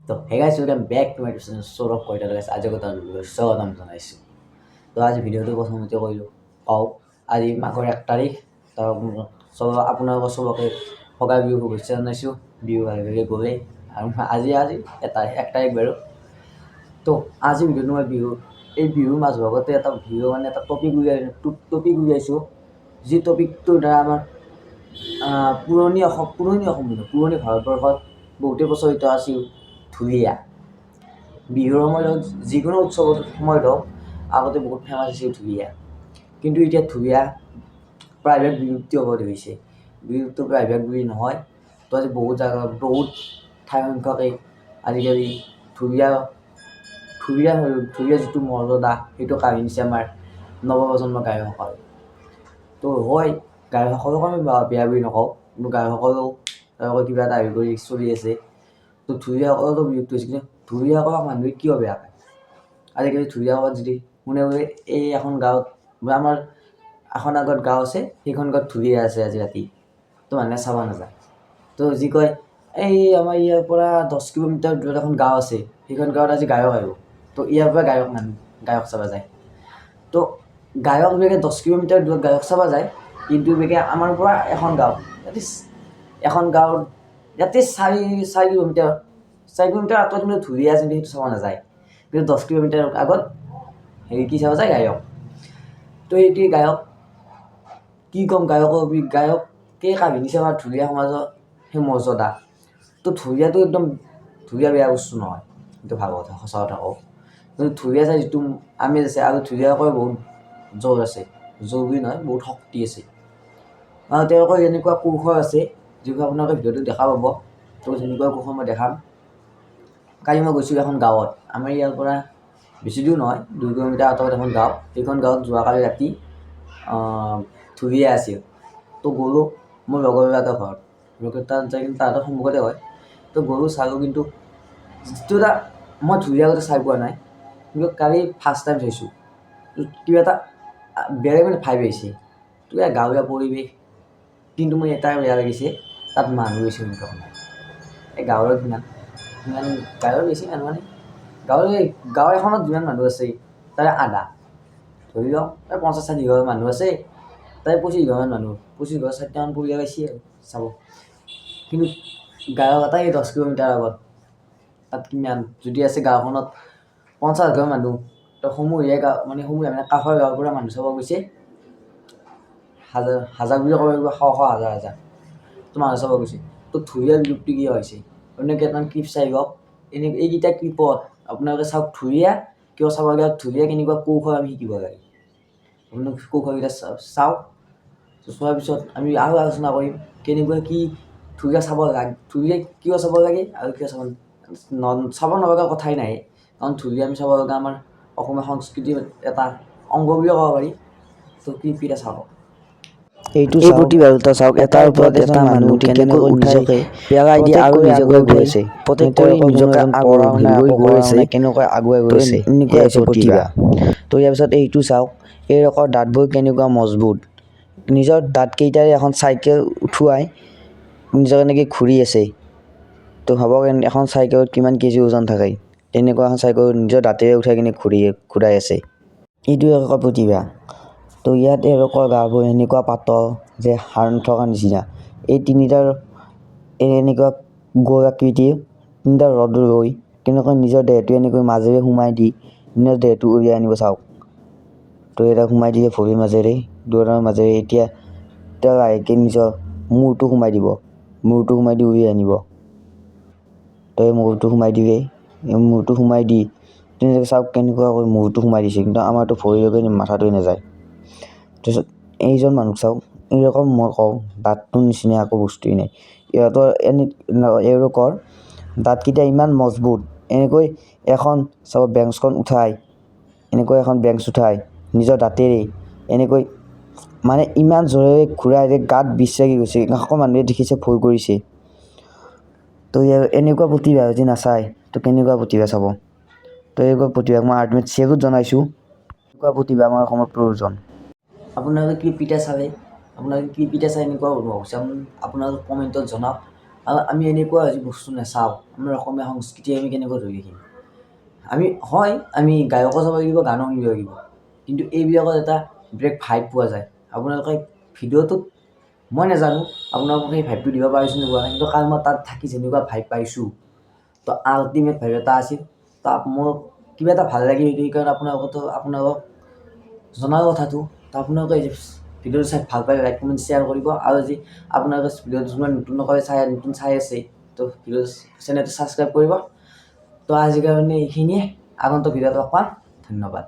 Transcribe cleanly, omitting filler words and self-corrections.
তো hey guys, welcome back to my channel Sourav Koita. Guys, আজি কথা স্বাগতম জনাইছোঁ। তো আজি ভিডিঅ'টো প্ৰথমতে কৰিলোঁ কওঁ, আজি মাঘৰ 1 তাৰিখ। তো চব আপোনালোকৰ চবকে ভোগালী বিহু শুভেচ্ছা জনাইছোঁ। বিহু ভালে ভালে গ'লেই আৰু আজি আজি এটা 1 তাৰিখ বাৰু। তো আজি ভিডিঅ'টো মই বিহু, এই বিহুৰ মাজভাগতে এটা ভিডিঅ', মানে এটা টপিক উলিয়াইছোঁ, যি টপিকটোৰ দ্বাৰা আমাৰ পুৰণি অসম, পুৰণি অসম নহয়, পুৰণি ভাৰতবৰ্ষত বহুতেই প্ৰচলিত আছিল ঢুলীয়া। বিহুৰ সময়ত হওক, যিকোনো উৎসৱৰ সময়ত হওক, আগতে বহুত ফেমাছ আছিল ঢুলীয়া। কিন্তু এতিয়া ঢুলীয়া প্ৰায়ভাগ বিলুপ্তি হ'ব ধৰিছে। বিলুপ্ত প্ৰায়ভাগ বুলি নহয়, তো আজি বহুত জাগা, বহুত ঠাই সংখ্যকেই আজিকালি ঢুলীয়া ঢুলীয়া ঢুলীয়া যিটো মৰ্যদা, সেইটো কাঢ়ি নিছে আমাৰ নৱপ্ৰজন্মৰ গায়কসকলে। তো হয়, গায়কসকলকো আমি বেয়া বুলি নকওঁ, কিন্তু গায়কসকলেও তেওঁলোকৰ কিবা এটা হেৰি কৰি চলি আছে। তো ঢুলীয়াসকলতো বিলুপ্তি হৈছে, কিন্তু ঢুলীয়াসকলক মানুহে কিয় বেয়া পায়? আজিকালি ঢুলীয়াসকল যদি কোনে বোলে এই এখন গাঁৱত বা আমাৰ এখন আগত গাঁও আছে, সেইখন গাঁৱত ঢুলীয়া আছে আজি ৰাতি, তো মানুহে চাব নাযায়। তো যি কয়, এই আমাৰ ইয়াৰ পৰা 10 কিলোমিটাৰ দূৰত এখন গাঁও আছে, সেইখন গাঁৱত আজি গায়ক আহিব, তো ইয়াৰ পৰা গায়ক মানুহ গায়ক চাব যায়। তো গায়ক বিলাকে 10 কিলোমিটাৰ দূৰত গায়ক চাব যায়, কিন্তু বেগে আমাৰ পৰা এখন গাঁও, ইয়াতে এখন গাঁৱত ইয়াতে চাৰি 4 কিলোমিটাৰ আঁতৰত কিন্তু ঢুলীয়া আছে, কিন্তু সেইটো চাব নাযায়। কিন্তু 10 কিলোমিটাৰ আগত হেৰি কি চাব যায়? গায়ক। তো সেইটোৱে গায়ক, কি ক'ম, গায়কৰ গায়কে কাঢ়ি নিছে আমাৰ ঢুলীয়া সমাজৰ সেই মৰ্যদা। তো ঢুলীয়াটো একদম, ঢুলীয়া বেয়া বস্তু নহয়, সেইটো ভাল কথা, সঁচা কথা কওঁ। কিন্তু ঢুলীয়া চাই যিটো আমেজ আছে, আৰু ঢুলীয়াকৰ বহুত জোৰ আছে, জোৰ বুলি নহয়, বহুত শক্তি আছে আৰু তেওঁলোকৰ এনেকুৱা কৌশল আছে, যিবোৰ আপোনালোকে ভিডিঅ'টোত দেখা পাব। তো সেনেকুৱা কৌশল মই দেখাম। কালি মই গৈছিলোঁ এখন গাঁৱত। আমাৰ ইয়াৰ পৰা বেছি দূৰ নহয়, 2 কিলোমিটাৰ আঁতৰত এখন গাঁও। সেইখন গাঁৱত যোৱাকালি ৰাতি ঢুলীয়া আছিল। তো গ'লোঁ মোৰ লগৰ ল'ৰা ঘৰত, লগৰ তাত যাই কিনে, তাহাঁতৰ সন্মুখতে হয়। তো গ'লোঁ, চালোঁ। কিন্তু যিটো এটা মই ঢুলীয়া আগতে চাই পোৱা নাই, কিন্তু কালি ফাৰ্ষ্ট টাইম চাইছোঁ। কিবা এটা বেলেগ মানে ভাইব আহিছে। কিবা গাঁৱলীয়া পৰিৱেশ। কিন্তু মই এটাই বেয়া লাগিছে, তাত মানুহ বেছি সংখ্যক নাই। এই গাঁৱত কিমান ইমান গাঁৱৰ বেছি মানুহ, মানে গাঁৱৰ গাঁও এখনত যিমান মানুহ আছে তাৰে আধা ধৰি লওক, এই 50-60 ঘৰ মানুহ আছে, তাৰে 25 ঘৰমান মানুহ, 25 ঘৰ চাৰিটামান পৰিয়াল আহিছে আৰু চাব। কিন্তু গাঁৱৰ এটাই 10 কিলোমিটাৰ আগত তাত কিমান যদি আছে, গাঁওখনত 50 ঘৰ মানুহ, তো সমূহীয়া গাঁও, মানে সমূহীয়া মানে কাষৰ গাঁৱৰ পৰা মানুহ চাব গৈছে। হাজাৰ হাজাৰ বুলি ক'ব লাগিব, শ শ হাজাৰ হাজাৰ তো মানুহ চাব গৈছে। তো ঢুলীয়াৰ বিলুপ্তি কিয় হৈছে? আপুনি কেইটামান ক্লিপ চাই লওক। এনে এইকেইটা ক্লিপত আপোনালোকে চাওক, ঢুলীয়া কিয় চাব লাগে, ঢুলীয়া কেনেকুৱা কৌশল আমি শিকিব লাগে। আপোনালোক কৌশলকেইটা চাওক। চোৱাৰ পিছত আমি আৰু আলোচনা কৰিম কেনেকুৱা কি ঢুলীয়া চাব লাগে, ঢুলীয়া কিয় চাব লাগে আৰু কিয় চাব চাব নলগা কথাই নাই। কাৰণ ঢুলীয়া আমি চাব লগা আমাৰ অসমীয়া সংস্কৃতিৰ এটা অংগ বুলিও ক'ব পাৰি। তো ক্লিপকেইটা চাওক। এইটো এই চাওক, প্ৰতিভাটো চাওক, এটাৰ এটাৰ ওপৰত ওপৰত এজন এটা মানুহ মানুহ কেনেকৈ কেনেকৈ উঠাই নিজকে পেলাই দিয়ে প্ৰটেক্ট আৰু কৰি নিজকে আগুৱাই গৈ গৈ আছে। প্ৰটেক্ট কৰি তেওঁলোকৰ কোনো নিজকে এজন আগুৱাই পঢ়াও নাই, গৈ একো গৈ কৰাও আছে। নাই, কেনেকৈ আগুৱাই তো গৈছে, এনেকুৱা এয়াই হৈছে প্ৰতিভা। প্ৰতিভা। তো ইয়াৰ পিছত এইটো চাওক, এইলোকৰ দাঁতবোৰ কেনেকুৱা মজবুত। নিজৰ দাঁতকেইটাৰে এখন চাইকেল উঠুৱাই নিজকে এনেকৈ ঘূৰি আছে। তো ভাবক, এখন চাইকেলত কিমান কেজি ওজন থাকে। তেনেকুৱা এখন চাইকেল নিজৰ দাঁতেৰে উঠাই কিনে ঘূৰাই আছে। এইটো এওঁলোকৰ প্ৰতিভা। তো ইয়াত এওঁলোকৰ গাবোৰ এনেকুৱা পাতল যে হাড় নথকাৰ নিচিনা। এই তিনিটাৰ এনেকুৱা গোল আকৃতিৰ তিনিটা ৰড লৈ কেনেকৈ নিজৰ দেহটো এনেকৈ মাজেৰে সোমাই দি নিজৰ দেহটো উলিয়াই আনিব চাওক। তো এটা সোমাই দিয়ে ভৰিৰ মাজেৰে, দুয়োটাৰ মাজেৰে। এতিয়া তেওঁ লাহেকৈ নিজৰ মূৰটো সোমাই দিব, মূৰটো সোমাই দি উলিয়াই আনিব। তো এই মূৰটো সোমাই দিয়ে, এই মূৰটো সোমাই দি তেনেকৈ চাওক কেনেকুৱাকৈ মূৰটো সোমাই দিছে। কিন্তু আমাৰতো ভৰিলৈকে মাথাটোৱে নাযায়। তাৰপিছত এইজন মানুহক চাওক। এইলোকৰ মই কওঁ, দাঁতটোৰ নিচিনা একো বস্তুৱেই নাই ইহঁতৰ। এনে এওঁলোকৰ দাঁতকেইটা ইমান মজবুত, এনেকৈ এখন চাব বেঞ্চখন উঠাই, এনেকৈ এখন বেঞ্চ উঠাই নিজৰ দাঁতেৰে এনেকৈ মানে ইমান জোৰেৰে ঘূৰাই যে গাত বিষ লাগি গৈছে। কাষৰ মানুহে দেখিছে, ভয় কৰিছে। তো ইয়াৰ এনেকুৱা প্ৰতিভা যদি নাচায়, তো কেনেকুৱা প্ৰতিভা চাব? তো এনেকুৱা প্ৰতিভাক মই আল্টিমেট চেলুট জনাইছোঁ। এনেকুৱা প্ৰতিভা আমাৰ অসমত প্ৰয়োজন। আপোনালোকে ক্লিপকেইটা চালে, আপোনালোকে ক্লিপকেইটা চাই এনেকুৱা অনুভৱ হৈছে, আপোনালোকে কমেণ্টত জনাওক। কাৰণ আৰু আমি এনেকুৱা আজি বস্তু নাচাওঁ, আমাৰ অসমীয়া সংস্কৃতি আমি কেনেকৈ ধৰি ৰাখিম? আমি হয়, আমি গায়কো চাব লাগিব, গানো শুনিব লাগিব, কিন্তু এইবিলাকত এটা বেলেগ ভাইব পোৱা যায়। আপোনালোকে ভিডিঅ'টোত মই নাজানো আপোনালোকক সেই ভাইবটো দিব পাৰিছোঁ নে পোৱা নাই, কিন্তু কাৰণ মই তাত থাকি যেনেকুৱা ভাইব পাইছোঁ, তো আল্টিমেট ভাইব এটা আছিল। তো মোৰ কিবা এটা ভাল লাগিল সেইটো, সেইকাৰণে আপোনালোকক জনাওঁ কথাটো। তো আপোনালোকে ভিডিঅ'টো চাই ভাল পালে লাইক, কমেণ্ট, শ্বেয়াৰ কৰিব। আৰু যদি আপোনালোকে ভিডিঅ'টো কিছুমান নতুনকৈ চাই নতুন চাই আছে, তো ভিডিঅ' চেনেলটো ছাবস্ক্ৰাইব কৰিব। তো আজিৰ কাৰণে এইখিনিয়ে। আগন্তুক ভিডিঅ'ত লগ পাম। ধন্যবাদ।